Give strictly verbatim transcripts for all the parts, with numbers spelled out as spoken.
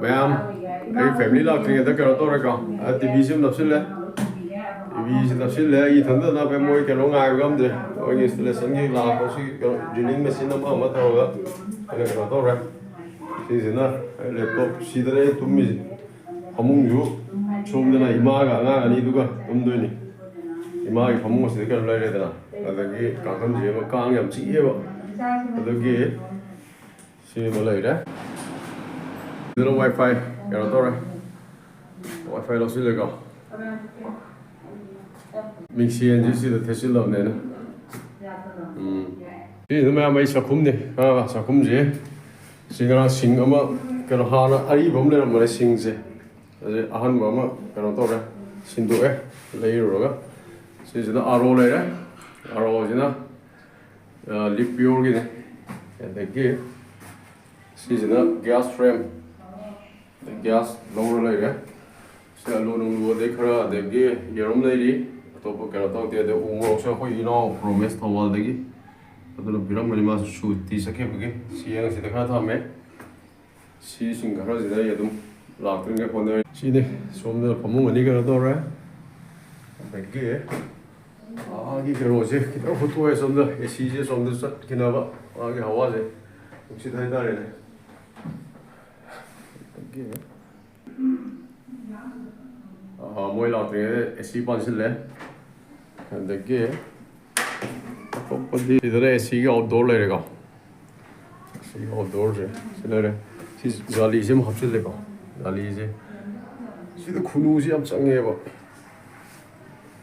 ꯃꯌꯥꯝ, ꯑꯩ ꯐꯦꯃꯤꯂꯤ ꯂꯥꯛꯇ꯭ꯔꯤꯉꯩꯗ ꯀꯩꯅꯣ ꯇꯧꯔꯦꯀꯣ, ꯇꯤ ꯚꯤꯁꯤ ꯑꯃ ꯅꯞꯁꯤꯜꯂꯦ꯫ ꯇꯤ ꯚꯤꯁꯤ ꯅꯞꯁꯤꯜꯂꯦ꯫ ꯑꯩ ꯏꯊꯟꯗ ꯅꯞꯄꯦ, ꯃꯣꯏ ꯀꯩꯅꯣ ꯉꯥꯏꯕ ꯉꯝꯗ꯭ꯔꯦ꯫ ꯃꯣꯏꯒꯤ ꯏꯟꯁꯇꯣꯂꯦꯁꯟꯒꯤ ꯂꯥꯛꯄꯁꯤ ꯀꯩꯅꯣ, ꯗ꯭ꯔꯤꯂꯤꯡ ꯃꯦꯆꯤꯟ ꯑꯃ ꯑꯃ ꯇꯧꯔꯒ ꯑꯩꯅ ꯀꯩꯅꯣ ꯇꯧꯔꯦ꯫ ꯁꯤꯁꯤꯅ ꯑꯩ ꯂꯦꯞꯇꯣꯞ, ꯁꯤꯗꯅꯦ ꯑꯩ ꯇꯨꯝꯃꯤꯁꯦ꯫ ꯐꯃꯨꯡꯁꯨ ꯁꯣꯝꯗꯅ ꯏꯃꯥꯒ ꯑꯉꯥꯡ ꯑꯅꯤꯗꯨꯒ ꯇꯨꯝꯗꯣꯏꯅꯤ꯫ ꯏꯃꯥꯒꯤ ꯐꯃꯨꯡ ꯑꯁꯤꯗ ꯀꯩꯅꯣ ꯂꯩꯔꯦꯗꯅ, ꯑꯗꯒꯤ ꯀꯥꯡꯈꯟꯁꯤ ꯑꯃ, ꯀꯥꯡ ꯌꯥꯝ ꯆꯤꯛꯑꯦꯕ꯫ ꯑꯗꯨꯒꯤ ꯁꯤ ꯑꯃ ꯂꯩꯔꯦ꯫ ꯁꯤꯗꯅ ꯋꯥꯏ ꯐꯥꯏ ꯀꯩꯅꯣ ꯇꯧꯔꯦ꯫ ꯋꯥꯏ ꯐꯥꯏ ꯂꯧꯁꯤꯜꯂꯦꯀꯣ꯫ ꯃꯤꯡꯁꯦꯟꯁꯤ ꯁꯤꯗ ꯊꯦꯠꯆꯤꯜꯂꯕꯅꯦ ꯑꯩꯅ꯫ ꯎꯝ꯫ ꯁꯤꯁꯤꯅ ꯃꯌꯥꯝ ꯑꯩ ꯆꯥꯛꯈꯨꯝꯅꯤ꯫ ꯑꯥ, ꯆꯥꯛꯈꯨꯝꯁꯦ꯫ ꯁꯤ ꯉꯔꯥꯡ ꯁꯤꯡ ꯑꯃ, ꯀꯩꯅꯣ, ꯍꯥꯟꯅ ꯑꯔꯤꯕ ꯑꯃ ꯂꯩꯔꯝꯕꯅꯦ ꯁꯤꯡꯁꯦ꯫ ꯑꯗꯩ ꯑꯍꯟꯕ ꯑꯃ ꯀꯩꯅꯣ ꯇꯧꯔꯦ, ꯁꯤꯟꯗꯣꯛꯑꯦ ꯂꯩꯔꯨꯔꯒ꯫ ꯁꯤꯁꯤꯅ ꯑꯥꯔ ꯑꯣ ꯂꯩꯔꯦ꯫ ꯑꯥꯔ ꯑꯣꯁꯤꯅ, ꯑ, ꯂꯤꯞ ꯄꯤꯌꯣꯔꯒꯤꯅꯦ꯫ ꯑꯗꯒꯤ ꯁꯤꯁꯤꯅ ꯒ꯭ꯌꯥꯁ ꯐ꯭ꯔꯦꯝ꯫ ꯒ꯭ꯌꯥꯁ ꯂꯧꯔ ꯂꯩꯔꯦ꯫ ꯁꯤ ꯑꯂꯨ ꯅꯨꯡꯂꯨ ꯑꯗꯩ ꯈꯔ, ꯑꯗꯒꯤ ꯌꯦꯔꯨꯝ ꯂꯩꯔꯤ꯫ ꯑꯇꯣꯞꯄ ꯀꯩꯅꯣ ꯇꯧꯗꯦ꯫ ꯑꯗꯩ ꯎ ꯃꯣꯔꯣꯛꯁꯨ ꯑꯩꯈꯣꯏ ꯏꯅꯥꯎ ꯄ꯭ꯔꯣꯃꯦꯁ ꯊꯧꯕꯥꯜꯗꯒꯤ ꯑꯗꯨꯅ ꯄꯤꯔꯝꯕꯅꯤ, ꯃꯥꯁꯨ ꯁꯨꯇꯤ ꯆꯠꯈꯤꯕꯒꯤ꯫ ꯁꯤ ꯌꯦꯡꯁꯤꯗ ꯈꯔ ꯊꯝꯃꯦ꯫ ꯁꯤꯁꯤꯡ ꯈꯔꯁꯤꯗ ꯑꯩ ꯑꯗꯨꯝ ꯂꯥꯛꯇ꯭ꯔꯤꯉꯩ ꯍꯣꯠꯅꯔꯤ꯫ ꯁꯤꯅꯤ, ꯁꯣꯝꯗ ꯐꯃꯨꯡ ꯑꯅꯤ ꯀꯩꯅꯣ ꯇꯧꯔꯦ꯫ ꯑꯗꯒꯤ ꯃꯥꯒꯤ ꯀꯩꯅꯣꯁꯦ ꯈꯤꯇꯪ ꯍꯨꯠꯇꯣꯛꯑꯦ ꯁꯣꯝꯗ, ꯑꯦ ꯁꯤꯁꯦ ꯁꯣꯝꯗ ꯆꯠꯈꯤꯅꯕ, ꯃꯥꯒꯤ ꯍꯋꯥꯁꯦ, ꯅꯨꯡꯁꯤꯠ ꯍꯥꯏꯇꯥꯔꯦꯅꯦ꯫ ꯑꯗꯒꯤ, ꯑꯥ, ꯃꯣꯏ ꯂꯥꯛꯇ꯭ꯔꯤꯉꯩꯗ ꯑꯦ ꯁꯤ ꯄꯥꯟꯁꯤꯜꯂꯦ꯫ ꯑꯗꯒꯤ ꯑꯇꯣꯞꯄꯗꯤ ꯁꯤꯗꯅ ꯑꯦ ꯁꯤꯒꯤ ꯑꯥꯎꯠꯗꯣꯔ ꯂꯩꯔꯦꯀꯣ꯫ ꯁꯤ ꯑꯥꯎꯠꯗꯣꯔꯁꯦ ꯁꯤ ꯂꯩꯔꯦ꯫ ꯁꯤ ꯖꯥꯂꯤꯁꯦ ꯑꯃ ꯍꯥꯞꯆꯤꯜꯂꯦꯀꯣ꯫ ꯖꯥꯂꯤꯁꯦ, ꯁꯤꯗ ꯈꯨꯅꯨꯁꯦ ꯌꯥꯝ ꯆꯪꯉꯦꯕ꯫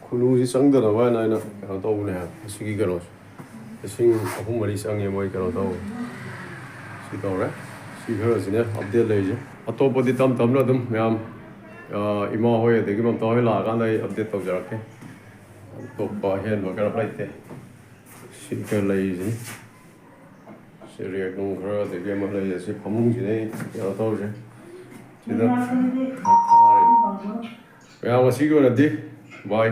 ꯈꯨꯅꯨꯁꯤ ꯆꯪꯗꯅꯕ ꯍꯥꯏꯅ ꯑꯩꯅ ꯀꯩꯅꯣ ꯇꯧꯕꯅꯦ ꯍꯥꯏꯕ꯫ ꯃꯁꯤꯒꯤ ꯀꯩꯅꯣꯁꯦ ꯂꯤꯁꯤꯡ ꯑꯍꯨꯝ ꯃꯔꯤ ꯆꯪꯉꯦ ꯃꯣꯏ ꯀꯩꯅꯣ ꯇꯧꯕ꯫ ꯁꯤ ꯇꯧꯔꯦ꯫ ꯁꯤ ꯈꯔꯁꯤꯅꯦ ꯑꯞꯗꯦꯠ ꯂꯩꯔꯤꯁꯦ꯫ ꯑꯇꯣꯞꯄꯗꯤ ꯇꯞ ꯇꯞꯅ ꯑꯗꯨꯝ ꯃꯌꯥꯝ, ꯑ, ꯏꯃꯥ ꯍꯣꯏ ꯑꯗꯒꯤ ꯃꯝꯇꯥ ꯍꯣꯏ ꯂꯥꯛꯑꯀꯥꯟꯗ ꯑꯩ ꯑꯞꯗꯦꯠ ꯇꯧꯖꯔꯛꯀꯦ꯫ ꯑꯇꯣꯞꯄ ꯑꯍꯦꯟꯕ ꯀꯩꯅꯣ ꯂꯩꯇꯦ꯫ ꯁꯤ ꯈꯔ ꯂꯩꯔꯤꯁꯤꯅꯤ꯫ ꯁꯤ ꯔꯦꯛ ꯅꯨꯡ ꯈꯔ, ꯑꯗꯒꯤ ꯑꯃ ꯂꯩꯔꯦ꯫ ꯁꯤ ꯐꯃꯨꯡꯁꯤꯅꯦ ꯑꯩ ꯀꯩꯅꯣ ꯇꯧꯔꯤꯁꯦ꯫ ꯁꯤꯗ ꯃꯌꯥꯝ ꯉꯁꯤꯒꯤ ꯑꯣꯏꯅꯗꯤ ꯕꯥꯏ꯫